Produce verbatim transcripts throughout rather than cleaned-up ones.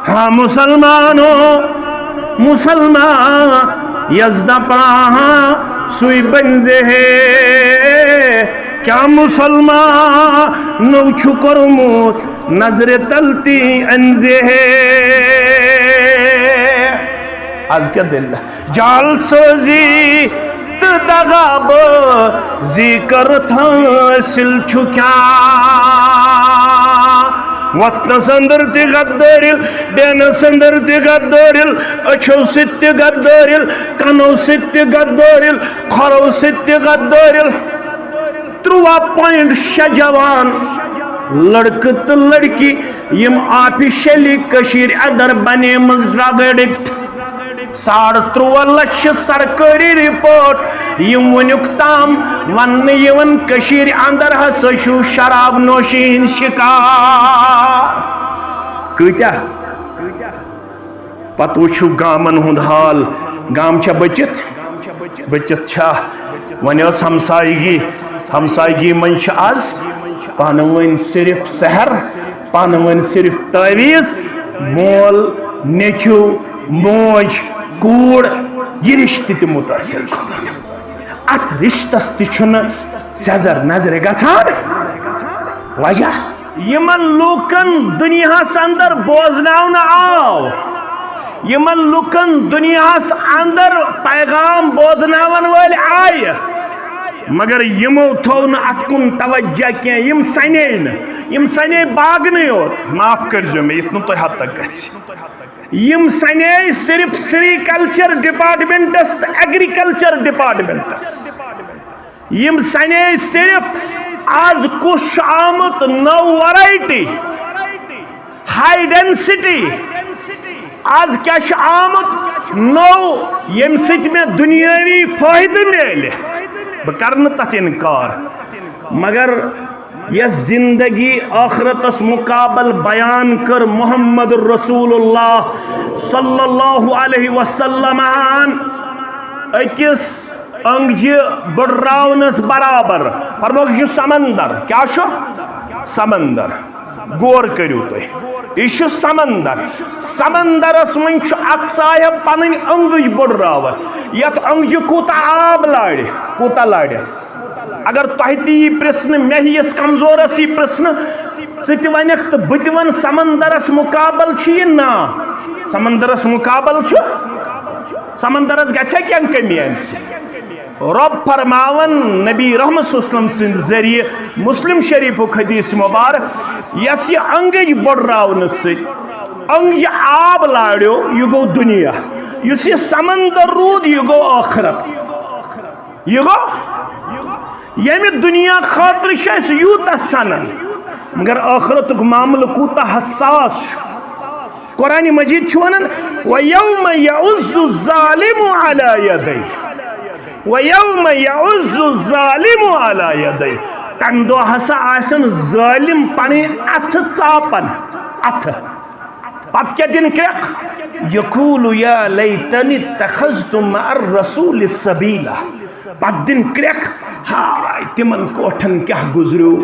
ہاں مسلمانو، مسلمان یس دپان سُے بنزِ ہے۔ کیا مسلمانو چھُ کوٚرمُت نظرِ تل تی انزِ ہے؟ از کیا دل؟ جال سوزی تہٕ دغا بازی کٔرٕتھ حٲصِل چھُ کیٛاہ؟ وطنس اندر تہِ غدٲرِل، ڈینس اندر تہِ غدٲرِل، أچھو سۭتۍ تہِ غدٲرِل، کنو سۭتۍ تہِ غدٲرِل، کھۄرو سۭتۍ تہِ غدٲرِل۔ ترُٛواہ پوینٹ شےٚ جوان لڑکہٕ تہٕ لڑکی یِم آفیشلی کٔشیٖرِ اندر بنے مٕژ ڈرگ ایڈکٹ۔ ساڑ ترُٛواہ لچھ سرکٲری رپورٹ، یِم وُنیُک تام وننہٕ یِوان کٔشیٖرِ اندر ہسا چھُ شراب نوشی ہٕنٛدۍ شکار۔ کۭتیاہ؟ پتہٕ وٕچھِو گامن ہُنٛد حال، گام چھا بٔچِتھ؟ بٔچِتھ چھا؟ وۄنۍ ٲس ہمسایگی، ہمسایگی منٛز چھِ از پانہٕ ؤنۍ صرف سحر، پانہٕ ؤنۍ صرف تعویذ، مول، نیٚچو، موج، کوٗر، یہِ رشتہٕ تہِ مُتٲثر گوٚمُت۔ اتھ رشتس تہِ چھُنہٕ سیٚزر نظرِ گژھان۔ وجہ؟ یِمن لوٗکن دُنیاہس اندر بوزناونہٕ آو، یِمن لوٗکن دُنیاہس اندر پیغام بوزناون وٲلۍ آیہِ، مگر یِمو تھوو نہٕ اتھ کُن توجہ کینٛہہ۔ یِم سنے نہٕ، یِم سنے باغنٕے یوت۔ معاف کٔرۍزیو مےٚ، یُتھ نہٕ تۄہہِ ہتک گژھِ۔ یِم سنے صرف سری کلچر ڈپارٹمنٹس تہٕ ایگریکلچر ڈپارٹمنٹس۔ یِم سنے صرف از کُس چھُ آمُت نٔو ورایٹی، ہائی ڈینسٹی، از کیٛاہ چھُ آمُت نوٚو، ییٚمہِ سۭتۍ مےٚ دُنیٲوی فٲیدٕ میلہِ، بہٕ کرٕ نہٕ تتھ انکار، مگر یۄس زندگی ٲخرتس مقابل بیان کٔر محمد رسول اللہ صلی اللہ علیہ وسلمن أکِس أنٛگجہِ بٔڑراونس برابر۔ فرموکھ، یہِ چھُ سمندر۔ کیٛاہ چھُ؟ سمندر۔ غور کٔرِو تُہۍ، یہِ چھُ سمندر۔ سمندرس منٛز چھُ اکھ صاحب پنٕنۍ أنٛگٕج بٔڑراوان۔ یتھ أنٛگجہِ کوٗتاہ آب لارِ، کوٗتاہ لارٮ۪س؟ اگر تۄہہِ تہِ یی پرژھنہٕ، مےٚ ہِوِس کمزورس یی پرژھنہٕ، ژٕ تہِ ونکھ تہٕ بہٕ تہِ ونہٕ، سمندرس مقابل چھُ یہِ؟ نا، سمندرس مقابل چھُ، سمندرس گژھِ کینٛہہ کمی امہِ سۭتۍ؟ رۄب فرماوان نبی رحمت صلی اللہ علیہ وسلم سٕنٛدِ ذٔریعہٕ، مسلم شریفُک حدیث مبارک، یۄس یہِ أنٛگٕج بٔڑراونہٕ سۭتۍ أنٛگجہِ آب لارٮ۪و، یہِ گوٚو دُنیا۔ یُس یہِ سمندر روٗد، یہِ گوٚو ٲخرت۔ یہِ گوٚو، ییٚمہِ دُنیا خٲطرٕ چھِ أسۍ یوٗتاہ سنان، مگر ٲخرتُک معاملہٕ کوٗتاہ حساس چھُ۔ قرآن مجید چھُ ونان، "وَيَوْمَ يَعَضُّ الظَّالِمُ عَلَى يَدَيْهِ، وَيَوْمَ يَعَضُّ الظَّالِمُ عَلَى يَدَيْهِ۔" تمہِ دۄہ ہسا آسن ظٲلِم پنٕنۍ اتھٕ ژاپان، اتھٕ۔ پتہٕ کیٛاہ دِن کرٛٮ۪کھ؟ "يَقُولُ يَا لَيْتَنِي اتَّخَذْتُ مَعَ الرَّسُولِ سَبِيلًا۔" پتہٕ دِن کرٛٮ۪کھ، ہاے، تِمن کوٹھن کیٛاہ گُزریو،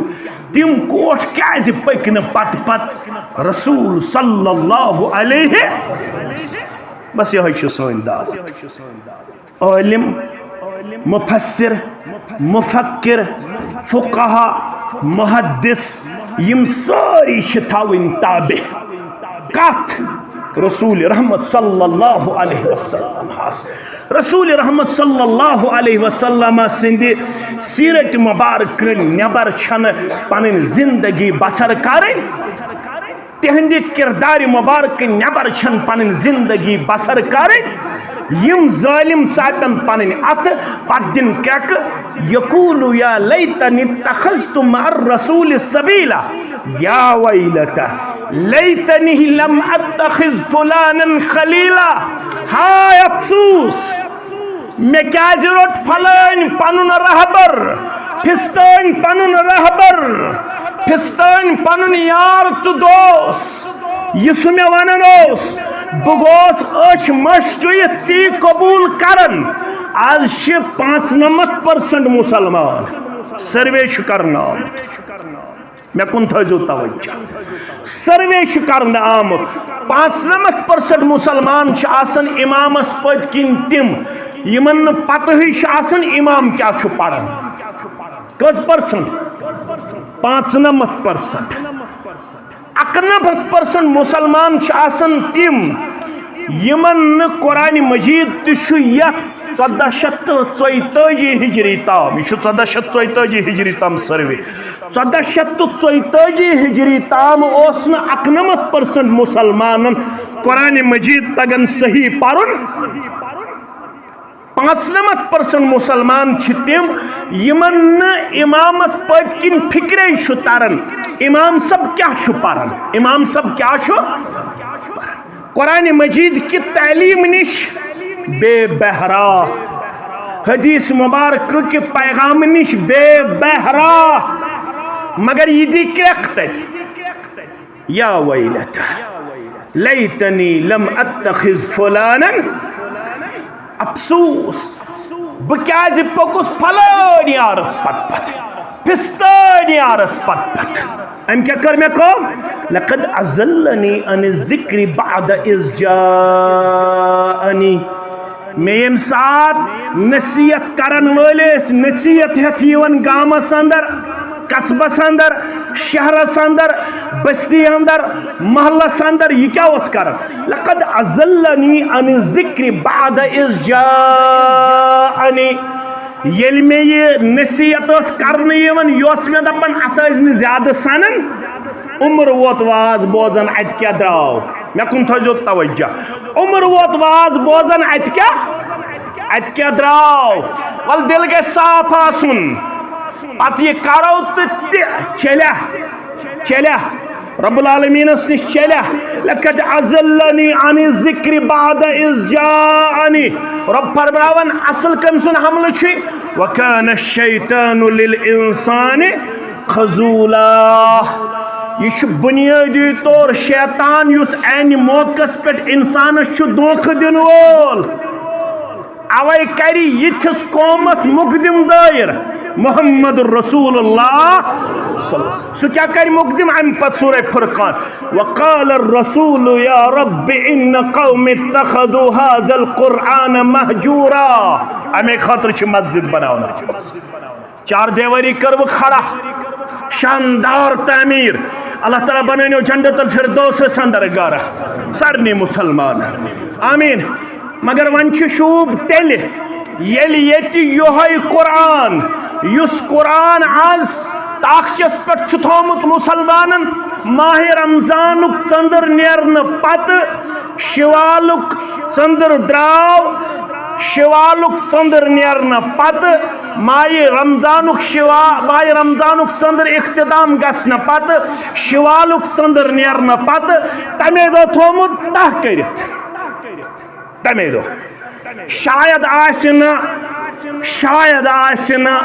تِم کوٹھ کیٛازِ پٔکۍ نہٕ پتہٕ پتہٕ رسول صلی اللہ علیہ وسلم۔ بس یِہوٚے چھُ سٲنۍ دعوت۔ عٲلِم، مُفسِر، مُفکِر، فُقہا، مُحدِث، یِم سٲری چھِ تھاوٕنۍ تابع۔ کتھ؟ رسول رحمت صلی اللہ علیہ وسلم ہس۔ رسول رحمت صلی اللہ علیہ وسلم سٕنٛدِ سیرت مبارکہٕ نٮ۪بر چھنہٕ پنٕنۍ زندگی بسر کرٕنۍ۔ تِہنٛدِ کردارِ مبارکہٕ نٮ۪بر چھنہٕ پنٕنۍ زندگی بسر کرٕنۍ۔ یِم ظٲلِم ژاپن پنٕنۍ اتھٕ، پتہٕ دِن کرٛٮ۪کہٕ، "يَقُولُ يَا لَيْتَنِي اتَّخَذْتُ مَعَ الرَّسُولِ سَبِيلًا، يَا وَيْلَتَىٰ لَيْتَنِي لَمْ أَتَّخِذْ فُلَانًا خَلِيلًا۔" ہاے افسوس! مےٚ کیازِ روٚٹ فلٲنۍ پنُن رہبر، فستٲنۍ پنُن رہبر، فستٲنۍ پنُن یار تہٕ دوس۔ یہِ سُہ مےٚ ونان اوس، بہٕ گوس أچھ مٔچھ ٹُوِتھ تی قبول کران۔ از چھِ پانٛژنمتھ percent مسلمان، سروے چھُ کرنہٕ آمُت۔ مےٚ کُن تھٲیزیو توجہ۔ سروے چھُ کرنہٕ آمُت، پانٛژنمتھ پٔرسنٹ مُسلمان چھِ آسان اِمامس پٔتۍ کِنۍ تِم، یِمن نہٕ پتہٕے چھِ آسان اِمام کیٛاہ چھُ پران۔ کٔژ پٔرسنٹ؟ پانٛژنمتھ پٔرسنٹ۔ اَکنَمَتھ پٔرسنٹ مُسلمان چھِ آسان تِم، یِمن نہٕ قرآن مجید تہِ چھُ یَتھ ژۄداہ شیٚتھ تہٕ ژۄیتٲجی ہِجری تام، یہِ چھُ ژۄداہ شیٚتھ ژۄیتٲجی ہِجری تام سٔروے، ژۄداہ شیٚتھ تہٕ ژۄیتٲجی ہِجری تام اوس نہٕ اَکنَمَتھ پٔرسنٹ مُسلمانن قرآن مجید تگان صحیح پَرُن۔ پانٛژنَمَتھ پٔرسنٹ مُسلمان چھِ تِم، یِمن نہٕ اِمامس پٔتۍ کِنۍ فِکرے چھُ تران، اِمام صٲب کیٛاہ چھُ پَران، اِمام صٲب کیٛاہ چھُ پَران۔ قرآن مجید کہِ تعلیٖم نِش بے بہرا، حدیث مبارک کہِ پیغام نِش بے بہرا، مگر یہِ دی کرٛٮ۪کھ تَتہِ۔ یا ویلتہ لیتنی لم اتخذ فلانا۔ افسوس، بہٕ کیازِ پوٚکُس فلٲنۍ یارس پتہٕ پتہٕ، فستٲنۍ یارس پتہٕ پتہٕ۔ أمۍ کیٛاہ کٔر مےٚ کٲم؟ لقد اضلنی عن الذکر بعد اذ جاءنی۔ مےٚ ییٚمہِ ساتہٕ نصیحت کرن وٲلۍ ٲسۍ نصیحت ہٮ۪تھ یِوان گامس اندر، قصبس اندر، شہرس اندر، بستی اندر، محلس اندر، یہِ کیٛاہ اوس کران؟ لقد اضلنی عن الذکر بعد اذ جاءنی۔ ییٚلہِ مےٚ یہِ نصیحت ٲس کرنہٕ یِوان، یہِ اوس مےٚ دپان، اتھ ٲسۍ نہٕ زیادٕ سنان۔ عمر ووت واز بوزان، اتہِ کیٛاہ درٛاو؟ مےٚ کُن تھٲیزیو توجہ۔ عمر ووت واز بوزان، اتہِ کیٛاہ؟ اتہِ کیٛاہ درٛاو؟ ول، دِل گژھِ صاف آسُن۔ پتہٕ یہِ کرو تہٕ تہِ چلیا، چلیا۔ رب العالمینس نِش چلیا۔ لقد اضلنی عن الذکر بعد اذ جاءنی۔ رب فرماوان، اصل کٔمۍ سُنٛد حملہٕ چھُ؟ وکان الشیطان للانسان خذولا۔ یہِ چھُ بنیٲدی طور شیطان، یُس انہِ موقعس پٮ۪ٹھ انسانس چھُ دھوکہٕ دِنہٕ وول۔ اوے کرِ یِتھِس قومس مقدم دٲیر محمد رسول اللہ صلی اللہ علیہ وسلم۔ سُہ کیٛاہ کرِ مقدم؟ امہِ پتہٕ سورہ فرقان، وقال الرسول یا رب ان قوم اتخذوا هذا القرآن مهجورا۔ امے خٲطرٕ چھِ مسجد بناونہٕ آمٕژ۔ چار دیواری کٔروٕ کھڑا، شاندار تعمیر۔ اللہ تعالیٰ بنٲینو جنت الفردوسس اندر گرٕ سارنٕے مسلمانن۔ آمین۔ مگر وۄنۍ چھُ شوٗب تیٚلہِ، ییٚلہِ ییٚتہِ یِہوٚے قرآن، یُس قرآن از تاخچس پٮ۪ٹھ چھُ تھوٚومُت مسلمانن، ماہِ رمضانُک ژٔنٛدٕر نیرنہٕ پتہٕ شوالُک ژٔنٛدٕر درٛاو، شوالُک ژٔنٛدٕر نیرنہٕ پتہٕ، ماہِ رمضانُک شوا-، ماہِ رمضانُک ژٔنٛدٕر اختتام گژھنہٕ پتہٕ، شوالُک ژٔنٛدٕر نیرنہٕ پتہٕ، تَمے دۄہ تھوٚومُت تاہ کٔرِتھ۔ تَمے دۄہ۔ شاید آسہِ نہٕ، شاید آسہِ نہٕ،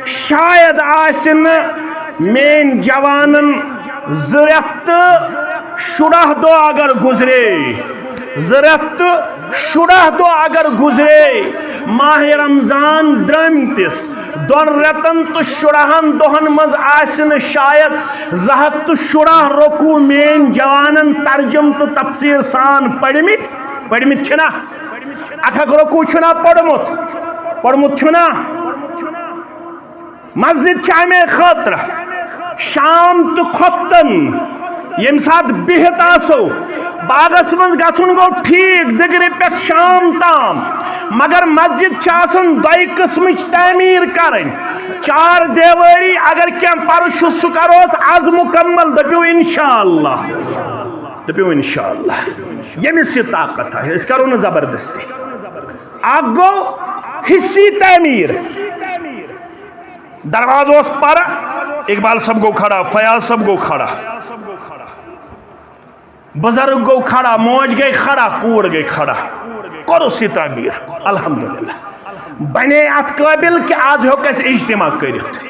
شاید آسہِ نہٕ میٲنۍ جوانن زٕ رٮ۪تھ تہٕ شُراہ دۄہ اگر گُزرے، زٕ رٮ۪تھ تہٕ شُراہ دۄہ اگر گُزرے، ماہِ رمضان درٲمتِس دۄن رٮ۪تن تہٕ شُراہن دۄہن منٛز آسہِ نہٕ شاید زٕ ہتھ تہٕ شُراہ رکوع میٲنۍ جوانن ترجم تہٕ تفسیٖر سان پٔرمٕتۍ۔ پٔرمٕتۍ چھِنا؟ اکھ اکھ رکوع چھُنا پوٚرمُت؟ پوٚرمُت چھُنا؟ مسجد چھِ اَمے خٲطرٕ شام تہٕ خۄفتن ییٚمہِ ساتہٕ بِہِتھ آسو، باغس منٛز گژھُن گوٚو ٹھیٖک، دِگرِ پٮ۪ٹھ شام تام، مگر مسجد چھِ آسان دۄیہِ قٕسمٕچ تعمیٖر کرٕنۍ۔ چار دیوٲری اگر کینٛہہ پرٕ چھُ، سُہ کروس از مُکمل، دٔپِو انشاءاللہ، دٔپِو انشاءاللہ، ییٚمِس یہِ طاقت آسہِ، أسۍ کرو نہٕ زبردستی۔ اکھ گوٚو حصی تعمیٖر۔ دروازٕ اوس پرٕ، اقبال صٲب گوٚو کھڑا، فیاض صٲب گوٚو کھڑا، بزرگ گوٚو کھڑا، موج گٔے کھڑا، کوٗر گٔے کھڑا، کوٚرُس یہِ تعمیٖر، الحمدللہ۔ بنے اتھ قٲبل کہِ آز ہیوٚک اَسہِ اجتماع کٔرِتھ۔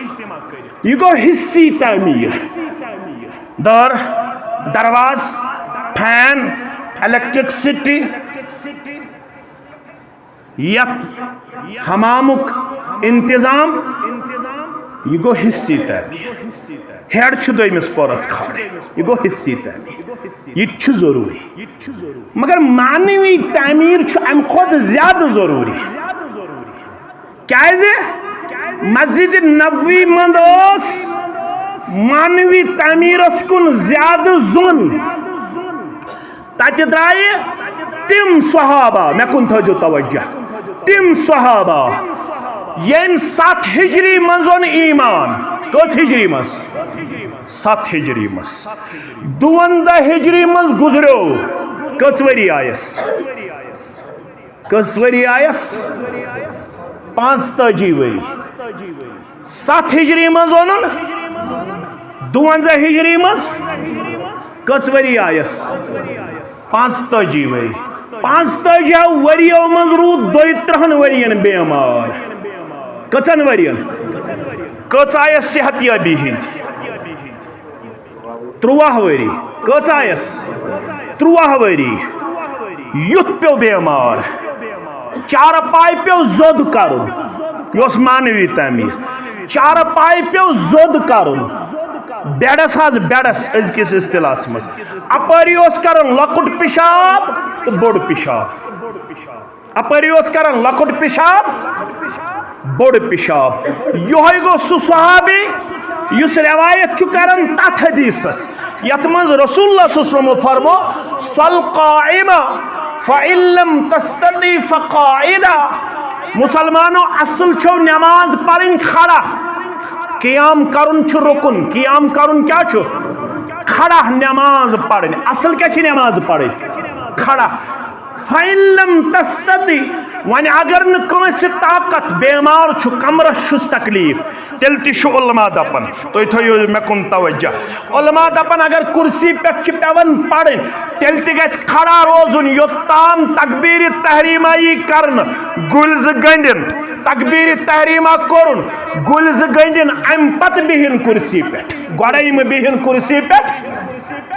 یہِ گوٚو حصی تعمیٖر۔ دٲر، دروازٕ، فین، الیکٹرکسٹی، یتھ حمامُک انتظام، یہِ گوٚو حصی تعمیٖر۔ ہیڈ چھُ دوٚیمِس پورس کھڑا، یہِ گوٚو حصی تعمیٖر۔ یہِ تہِ چھُ ضروٗری۔ مگر معنوی تعمیٖر چھُ اَمہِ کھۄتہٕ زیادٕ ضروٗری۔ کیازِ؟ مسجد نبوی منٛز اوس معنوی تعمیٖرس کُن زیادٕ زوٚن۔ تتہِ درٛایہِ تِم صحابہ، مےٚ کُن تھٲیزیو توجہ، تِم صحابہ ییٚمۍ ستھ ہجری منٛز اوٚن ایمان۔ کٔژ ہجری منٛز؟ ستھ ہجری منٛز۔ دُوَنزاہ ہجری منٛز گُزریو۔ کٔژ ؤری آیس؟ کٔژ ؤری آیس؟ پانٛژتٲجی ؤری۔ ستھ ہجری منٛز اوٚنُن، دُوَنزاہ ہجری منٛز کٔژ ؤری آیس؟ پانٛژتٲجی ؤری۔ پانٛژتٲجی ؤریو منٛز روٗد دۄیہِ ترٕٛہن ؤرین بیمار۔ کٔژن ؤرین؟ کٔژ آیس صحت یابی ہٕنٛدۍ؟ تُرٛواہ ؤری۔ کٔژ آیس؟ تُرٛواہ ؤری۔ یُتھ پیوٚو بیمار۔ چارپاے پیوٚو زوٚد کرُن۔ یہِ اوس معنوی تعمیٖر۔ چارپاے پیوٚو زوٚد کرُن۔ بیڈس حظ، بیڈس أزکِس اصطلاحس منٛز۔ اپٲری اوس کران لۄکُٹ پِشاب تہٕ بوٚڑ پِشاب۔ اپٲری اوس کران لۄکُٹ پِشاب، بوٚڑ پِشاب۔ یِہوٚے گوٚو سُہ صحابی یُس روایت چھُ کران تتھ حدیثس، یتھ منٛز رسول اللہ صلی اللہ علیہ وسلمو فرمو، "صل قائما فإن لم تستطع فقاعدا"۔ مسلمانو، اصل چھو نماز پرٕنۍ کھڑا۔ قیام کرُن چھُ رُکُن۔ قیام کرُن کیٛاہ چھُ؟ کھڑا نماز پرٕنۍ۔ اصل کیٛاہ چھِ نماز پرٕنۍ؟ کھڑا۔ فإن لم تستطع، وۄنۍ اگر نہٕ کٲنٛسہِ طاقت، بیمار چھُ، کمرس چھُس تکلیف، تیٚلہِ تہِ چھُ علماء دپان، تُہۍ تھٲیِو مےٚ کُن توجہ۔ علماء دپان اگر کُرسی پٮ۪ٹھ چھِ پٮ۪وان پرٕنۍ، تیٚلہِ تہِ گژھِ کھڑا روزُن، یوٚتام تکبیرِ تحریمہ یی کرنہٕ، گُلۍ زٕ گنٛڈِن، تکبیرِ تحریمہ کوٚرُن، گُلۍ زٕ گنٛڈِن، امہِ پتہٕ بِہِن کُرسی پٮ۪ٹھ، گۄڈے مہٕ بِہِن کُرسی پٮ۪ٹھ،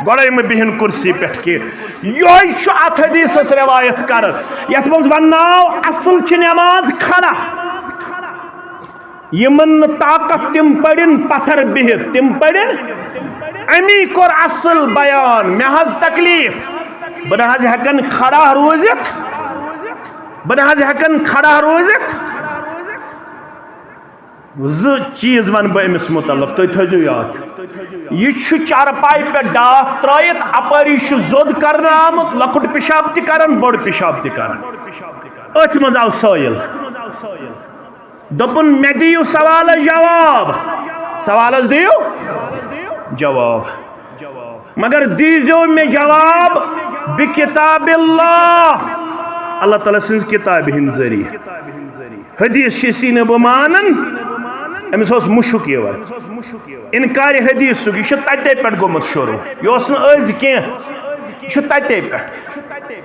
گۄڈے مہٕ بِہِن کُرسی پٮ۪ٹھ کینٛہہ۔ یِہوٚے چھُ اتھ حدیثس روایت کران، یتھ منٛز ونناو، اصل چھِ نماز کھڑا۔ یِمن نہٕ طاقت، تِم پرن پتھر بِہِتھ، تِم پرن۔ امی کوٚر اصل بیان۔ مےٚ حظ تکلیف، بہٕ نہ حظ ہٮ۪کن کھڑا روٗزِتھ، بہٕ نہ حظ ہٮ۪کن کھڑا روٗزِتھ۔ زٕ چیٖز وَنہٕ بہٕ أمِس مُتعلق، تُہۍ تھٲیزیو یاد۔ یہِ چھُ چارپاے پٮ۪ٹھ ڈاکھ ترٲیِتھ، اَپٲری چھُ زوٚد کرنہٕ آمُت، لۄکُٹ پِشاب تہِ کران، بوٚڑ پِشاب تہِ کران۔ أتھۍ منٛز آو سٲیِل۔ دوٚپُن، "مےٚ دِیِو سوالَس جواب۔" سوالَس دِیِو جواب۔ مگر دیٖزیو مےٚ جواب بِکِتابِ اللہ، اللہ تعالیٰ سٕنٛز کِتابہِ ہِنٛدۍ ذٔریعہٕ۔ حدیث چھِ سی نہٕ بہٕ مانان، أمِس اوس مُشُک یِوان۔ اِنکارِ حدیثُک، یہِ چھُ تَتے پٮ۪ٹھ گوٚمُت شروٗع، یہِ اوس نہٕ أزۍ کینٛہہ، یہِ چھُ تَتے پٮ۪ٹھ۔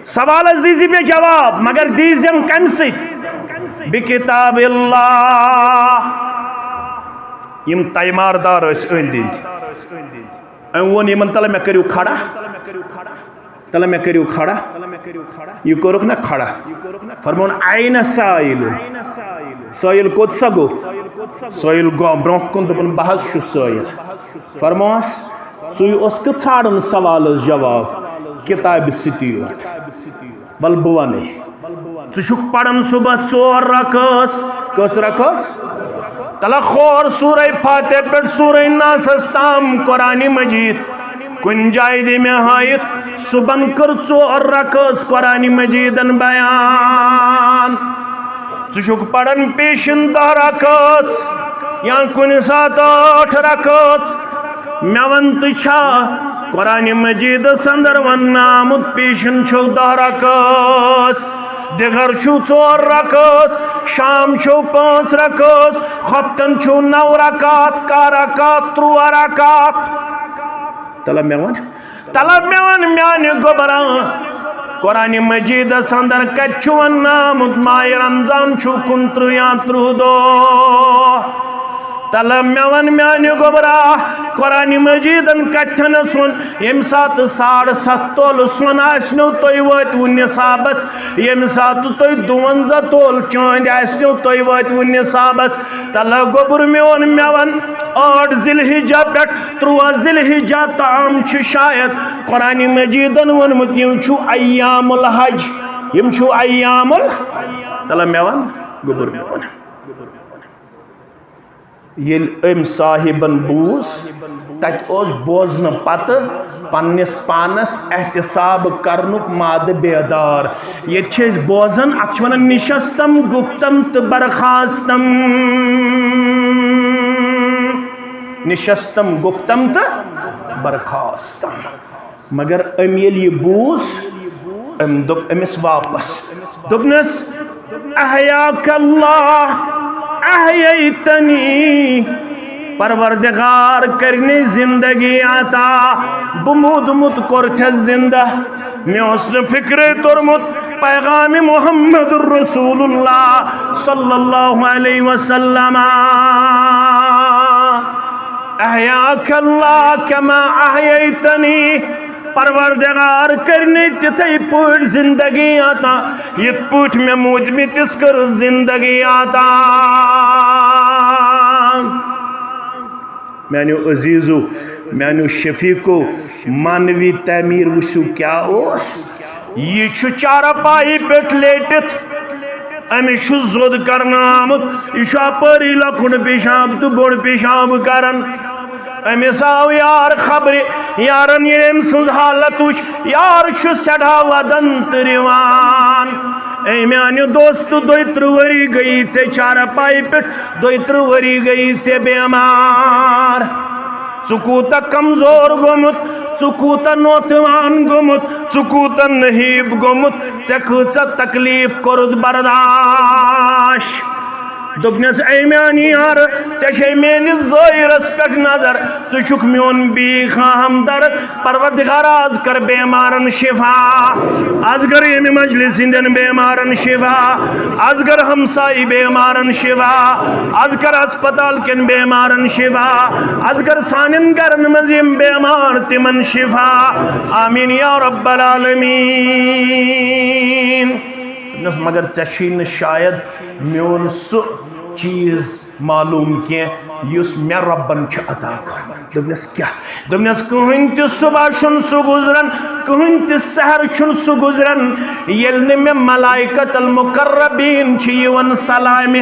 سوالَس دیٖزِ مےٚ جواب، مگر دیٖزٮ۪م کَمہِ سۭتۍ؟ بِکِتابِ اللہ۔ یِم تیمار دار ٲسۍ أنٛدۍ أنٛدۍ۔ أمۍ ووٚن یِمن، "تَلہٕ مےٚ کٔرِو کھڑا، تَلہٕ مےٚ کٔرِو کھڑا۔" یہِ کوٚرُکھ نہ کھڑا۔ فرمووُن، "أَيْنَ السَّائِلُ؟" سٲیِل کوٚت سا گوٚو؟ سٲیِل گوٚو برٛونٛہہ کُن، دوٚپُن، "بہٕ حظ چھُس سٲیِل۔" فرمووس، "ژٕے اوسکھٕ ژھانٛڈان سوالَس جواب کِتابہِ سۭتی یوت؟" وَلہٕ بہٕ وَنَے۔ ژٕ چھُکھ پران صبح ژور رکٲژ۔ کٔژ رکٲژ؟ تَلہٕ کھول سورہ فاتحہ پٮ۪ٹھ سورہ ناسَس تام قرآنِ مجیٖد۔ کُنہِ جایہِ دِ مےٚ ہٲیِتھ، صبحن کٔر ژور رکٲژ قرآنِ مجیٖدن بیان۔ ژٕ چھُکھ پران پیشن دَہ رکٲژ یا کُنہِ ساتہٕ ٲٹھ رکٲژ۔ مےٚ وَن، تہٕ چھا قرآنِ مجیٖدس اندر وننہٕ آمُت پیشن چھو دَہ رکٲژ، دِگر چھُو ژور رکٲژ، شام چھُو پانٛژھ رکٲژ، خۄفتن چھُو نَو رکعت، کاہ رکعت، تُرٛواہ رکعت؟ تَلہٕ مےٚ وَن، تَلہٕ مےٚ وَن میانہِ گوٚبرا، قرآنِ مجیٖدس اندر کتہِ چھُ وننہٕ آمُت ماہِ رمضان چھُ کُنترٕہ یا ترٕٛہ دۄہ؟ تلہٕ مےٚ وَن میانہِ گوٚبرا، قرآن مجیدن کتھن سُن، ییٚمہِ ساتہٕ ساڑ ستھ تولہٕ سۄن آسنو تُہۍ وٲتوٕ نصابس، ییٚمہِ ساتہٕ تُہۍ دُوَنزاہ تولہٕ چٲندۍ آسنو تُہۍ وٲتوٕ نصابس، تلہٕ گوٚبُر میون مےٚ وَن، ٲٹھ ذی الحجہ پٮ۪ٹھ تُرٛواہ ذی الحجہ تام چھِ شاید قرآن مجیدن ووٚنمُت، یِم چھُ ایام الحج، یِم چھُ ایام ال-، تلہٕ مےٚ وَن گوٚبُر میون۔ ییٚلہِ أمۍ صاحبن بوٗز، تتہِ اوس بوزنہٕ پتہٕ پننِس پانس احتساب کرنُک مادٕ بیدار۔ ییٚتہِ چھِ أسۍ بوزان، اتھ چھِ ونان نشستم گپتم تہٕ برخاستم۔ نشستم گپتم تہٕ برخاستم۔ مگر أمۍ ییٚلہِ یہِ بوٗز، أمۍ دوٚپ أمِس واپس، دوٚپنَس، "احیاک اللہ، احییتنی، پروردگار کٔرنی زندگی عطا، بہٕ موٗدمُت کوٚرتھس زندہ، مےٚ اوس نہٕ فکرے توٚرمُت پیغام محمد رسول اللہ صلی اللہ علیہ وسلم۔ احیاک اللہ کما احییتنی۔" پروردگار کٔرنی تِتھے پٲٹھۍ زندگی عطا، یِتھ پٲٹھۍ مےٚ موٗدمٕتِس کٔر زندگی عطا۔ میانیو عزیزو، میانیو شفیقو، معنوی تعمیر وٕچھِو کیٛاہ اوس۔ یہِ چھُ چارپایی پٮ۪ٹھ لیٹِتھ، أمِس چھُ زوٚد کرنہٕ آمُت، یہِ چھُ اپٲری لۄکُٹ پیشاب تہٕ بوٚڑ پیشاب کران۔ أمِس آو یار خبرِ، یارن ییٚلہِ أمۍ سٕنٛز حالت وٕچھ، یار چھُ سٮ۪ٹھاہ ودان تہٕ رِوان۔ اے میانہِ دوست، دۄیہِ ترٕٛہ ؤری گٔیی ژےٚ چارپایہِ پٮ۪ٹھ، دۄیہِ ترٕٛہ ؤری گٔیی ژےٚ بٮ۪مار۔ ژٕ کوٗتاہ کمزور گوٚمُت، ژٕ کوٗتاہ نوتوان گوٚمُت، ژٕ کوٗتاہ نحیب گوٚمُت، ژےٚ کۭژاہ تکلیف کوٚرُتھ برداش۔ دوٚپنس، اے میانہِ یار، ژےٚ چھے میٲنِس ظٲہرس پٮ۪ٹھ نظر، ژٕ چھُکھ میون بیٖخ ہمدرد۔ پروردگار، از کر بیمارن شفا، از کر ییٚمہِ مجلس ہٕنٛدٮ۪ن بیمارن شفا، از کر ہمسایہِ بیمارن شفا، از کر ہسپتال کٮ۪ن بیمارن شفا، از کر سانٮ۪ن گرن منٛز یِم بیمار تِمن شفا۔ آمین یا رب العالمین۔ دوٚپنس، مگر ژےٚ چھُے نہٕ شاید میون سُہ چیٖز معلوم کینٛہہ یُس مےٚ رۄبن چھُ عطا کوٚرمُت۔ دوٚپنس، کیٛاہ؟ دوٚپنس، کٕہٕنۍ تہِ صبح چھُنہٕ سُہ گُزران، کٕہٕنۍ تہِ سحر چھُنہٕ سُہ گُزران، ییٚلہِ نہٕ مےٚ ملائکۃ المقربین چھِ یِوان سلامہِ،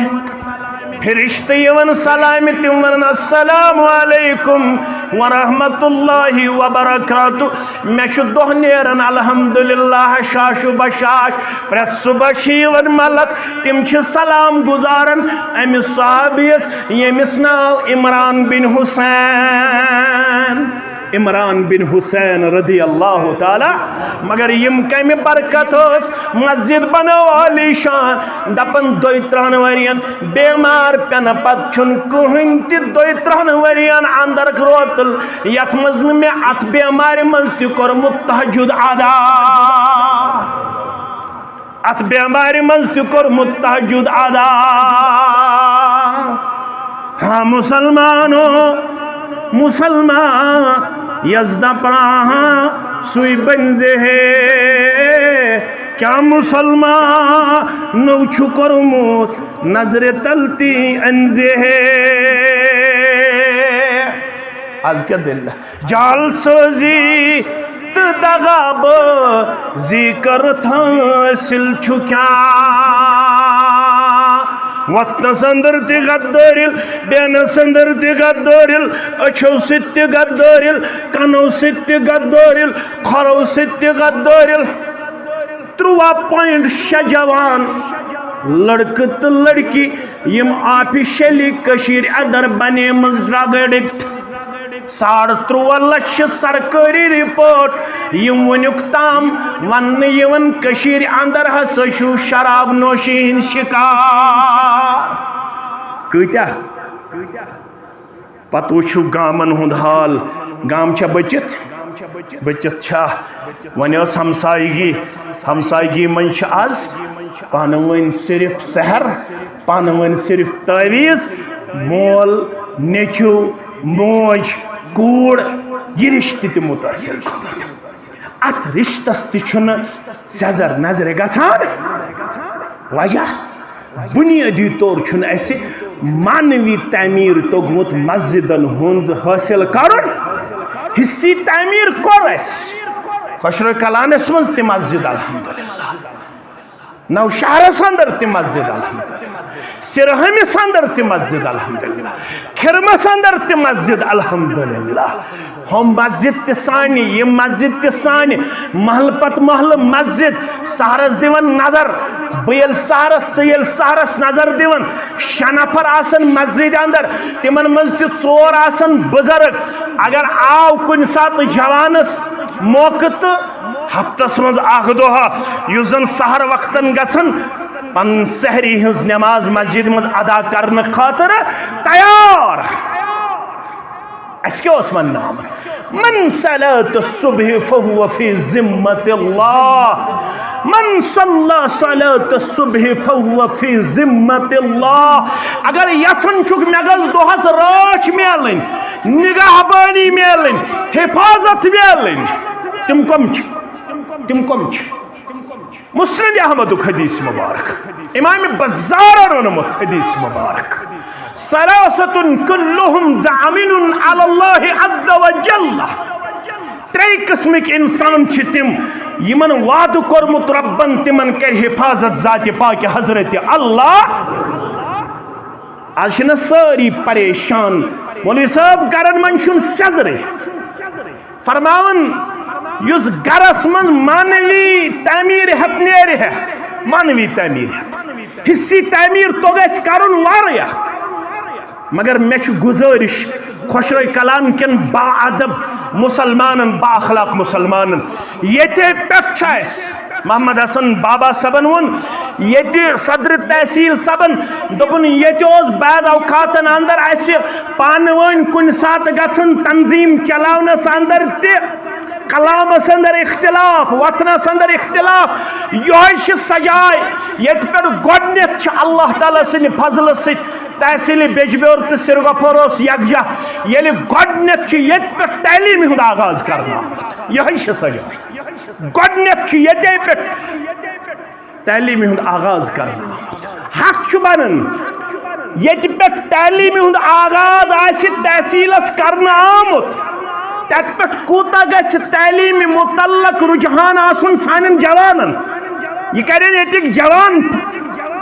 فرشتہٕ یِوان سلامہِ، تِم ونان، السلام علیکم ورحمۃ اللہ وبرکاتہ۔ مےٚ چھُ دۄہ نیران الحمدللہ شاش و بشاش۔ پرٛٮ۪تھ صبح چھِ یِوان ملک، تِم چھِ سلام گُزاران أمِس صحابیَس، ییٚمِس ناو عمران بن حسین، عمران بن حسین رضی اللہ تعالیٰ۔ مگر یِم کمہِ برکت ٲس؟ مسجد بنٲو عالی شان، دپان دۄیہِ ترٕٛہن ؤرین بیمار پٮ۪نہٕ پتہٕ چھُنہٕ کٕہٕنۍ تہِ دۄیہِ ترٕٛہن ؤرین اندر روتل یتھ منٛز نہٕ مےٚ اتھ بیمارِ منٛز تہِ کوٚرمُت تہجد ادا، اتھ بیمارِ منٛز تہِ کوٚرمُت تہجد ادا۔ ہاں مسلمانو، مسلمان یس دپان سُے بنزِ ہے، کیا مسلمانو چھُ کوٚرمُت نظرِ تل تی انزِ ہے؟ از کیا دل؟ جعل سازی تہٕ دغابازی کٔرٕتھ حٲصِل چھُ کیا؟ وۄتھنس اندر تہِ غدٲرِل، بیٚہنس اندر تہِ غدٲرِل، أچھو سۭتۍ تہِ غدٲرِل، کنو سۭتۍ تہِ غدٲرِل، کھۄرو سۭتۍ تہِ غدٲرِل۔ تُرٛواہ پوینٹ شےٚ جوان لڑکہٕ تہٕ لڑکی یِم آفیشلی کٔشیٖرِ اندر بنے مٕژ ڈرگ ایڈکٹ۔ ساڑ تُرٛواہ لچھ چھِ سرکٲری رپورٹ، یِم وٕنیُک تام وننہٕ یِوان کٔشیٖرِ اندر ہسا چھُ شراب نوشی ہٕنٛدۍ شکار۔ کۭتیاہ؟ پتہٕ وٕچھِو گامن ہُنٛد حال، گام چھا بٔچِتھ؟ بٔچِتھ چھا؟ وۄنۍ ٲس ہمسایگی، ہمسایگی منٛز چھِ از پانہٕ ؤنۍ صرف سحر، پانہٕ ؤنۍ صرف تعویٖذ، مول نیٚچو، موج، کوٗر، یہِ رِشتہٕ تہِ مُتٲثر گوٚمُت۔ اتھ رِشتس تہِ چھُنہٕ سیٚزر نظرِ گژھان۔ وجہ، بنیٲدی طور چھُنہٕ اَسہِ معنوی تعمیٖر توٚگمُت مسجدن ہُنٛد حٲصِل کرُن۔ حصی تعمیٖر کوٚر اَسہِ خۄشرو کلانس منٛز تہِ مسجد، الحمدللہ۔ نوشہرس اندر تہِ مسجد، الحمدللہ۔ سرہمس اندر تہِ مسجد، الحمدللہ۔ کھرمس اندر تہِ مسجد، الحمدللہ۔ ہم مسجد تہِ سانہِ، یہِ مسجد تہِ سانہِ، محلہٕ پتہٕ محلہٕ مسجد۔ سحرس دِوان نظر، بہٕ ییٚلہِ سحرس، ژٕ ییٚلہِ سحرس نظر دِوان، شےٚ نفر آسان مسجد اندر، تِمن منٛز تہِ ژور آسان بُزرگ۔ اگر آو کُنہِ ساتہٕ جوانس موقعہٕ تہٕ ہفتس منٛز اکھ دۄہ، یُس زن سحر وقتن گژھان، پنُن سحری ہٕنٛز نماز مسجد منٛز ادا کرنہٕ خٲطرٕ تیار۔ اَسہِ کیٛاہ اوس وننہٕ آمُت؟ من صلاة الصبح فهو في ذمة الله۔ من صلى صلاة الصبح فهو في ذمة الله۔ اگر یژھان چھُکھ مےٚ گٔژھ دۄہس رٲچھ میلٕنۍ، نگہبٲنی میلٕنۍ، حفاظت میلٕنۍ، تِم کم چھِ؟ تِم کم چھِ؟ مسند احمدُک حدیث مبارک، امام بزارن اوٚنمُت حدیث مبارک۔ ثلاثة كلهم ضامن على الله عز وجل۔ ترٛے قٕسمٕکۍ انسان چھِ تِم، یِمن وعدٕ کوٚرمُت رۄبن، تِمن کرِ حفاظت ذاتِ پاکہِ حضرت اللہ۔ آز چھِنہ سٲری پریشان، مولوی صٲب گرن منٛز چھُنہٕ سیٚزرٕے۔ فرماوان، یُس گرس منٛز معنوی تعمیٖر ہٮ۪تھ نیرِ ہے، معنوی تعمیٖر ہٮ۪تھ، حصی تعمیٖر توٚگ اَسہِ کرُن واریاہ۔ مگر مےٚ چھُ گُزٲرِش خۄشرٲے کلان کٮ۪ن با ادب مسلمانن، با اخلاق مسلمانن، ییٚتہِ پٮ۪ٹھ چھُ اَسہِ محمد حسن بابا صٲبن ووٚن، ییٚتہِ صدر تحصیل صٲبن دوٚپُن، ییٚتہِ اوس بعض اوقاتن اندر اَسہِ پانہٕ ؤنۍ کُنہِ ساتہٕ گژھان تنظیٖم چلاونس اندر تہِ، کلامس اندر اختلاف، وتھنس اندر اختلاف۔ یِہوٚے چھِ سۄ جاے، ییٚتہِ پٮ۪ٹھ گۄڈٕنٮ۪تھ چھِ اللہ تعالیٰ سٕنٛدِ فضلہٕ سۭتۍ تحصیل بیجبیور تہٕ سرگوفور اوس یکجاہ، ییٚلہِ گۄڈٕنٮ۪تھ چھُ ییٚتہِ پٮ۪ٹھ تعلیٖمہِ ہُنٛد آغاز کرنہٕ آمُت۔ یِہوٚے چھِ سۄ جاے۔ گۄڈٕنٮ۪تھ چھُ ییٚتے پٮ۪ٹھ تعلیٖمہِ ہُنٛد آغاز کرنہٕ آمُت۔ حق چھُ بنان، ییٚتہِ پٮ۪ٹھ تعلیٖمہِ ہُنٛد آغاز آسہِ تحصیلس کرنہٕ آمُت، تتہِ پٮ۪ٹھ کوٗتاہ گژھِ تعلیٖمہِ متعلق رجحان آسُن سانٮ۪ن جوانن؟ یہِ کرن ییٚتِکۍ جوان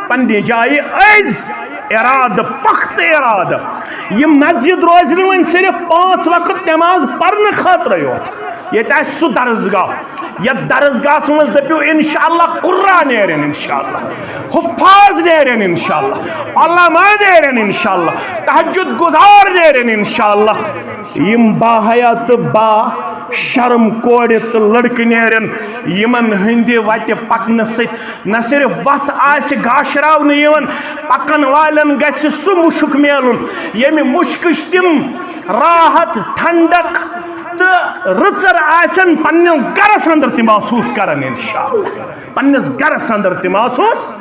پننہِ جایہِ أزۍ ارادٕ، پختہٕ ارادٕ۔ یہِ مسجد روزِ نہٕ وۄنۍ صرف پانٛژھ وقت نماز پرنہٕ خٲطرَے یوت۔ ییٚتہِ آسہِ سُہ درسگاہ، یتھ درسگاہس منٛز دٔپِو، انشاءاللہ قرآن نیرن، انشاءاللہ حفاظ نیرن، انشاءاللہ علماء نیرن، انشاءاللہ تہجد گزار نیرن، انشاءاللہ۔ یِم باحیا تہٕ با شرم کورِ تہٕ لڑکہٕ نیرن، یِمن ہٕنٛدِ وتہِ پکنہٕ سۭتۍ نہ صرف وتھ آسہِ گاشراونہٕ یِوان، پکن والٮ۪ن گژھِ سُہ مُشُک میلُن، ییٚمہِ مُشکٕچ تِم راحت، ٹھنڈک تہٕ رٕژر آسن پننِس گرس اندر تہِ محسوس کران، انشاءاللہ پننِس گرس اندر تہِ محسوس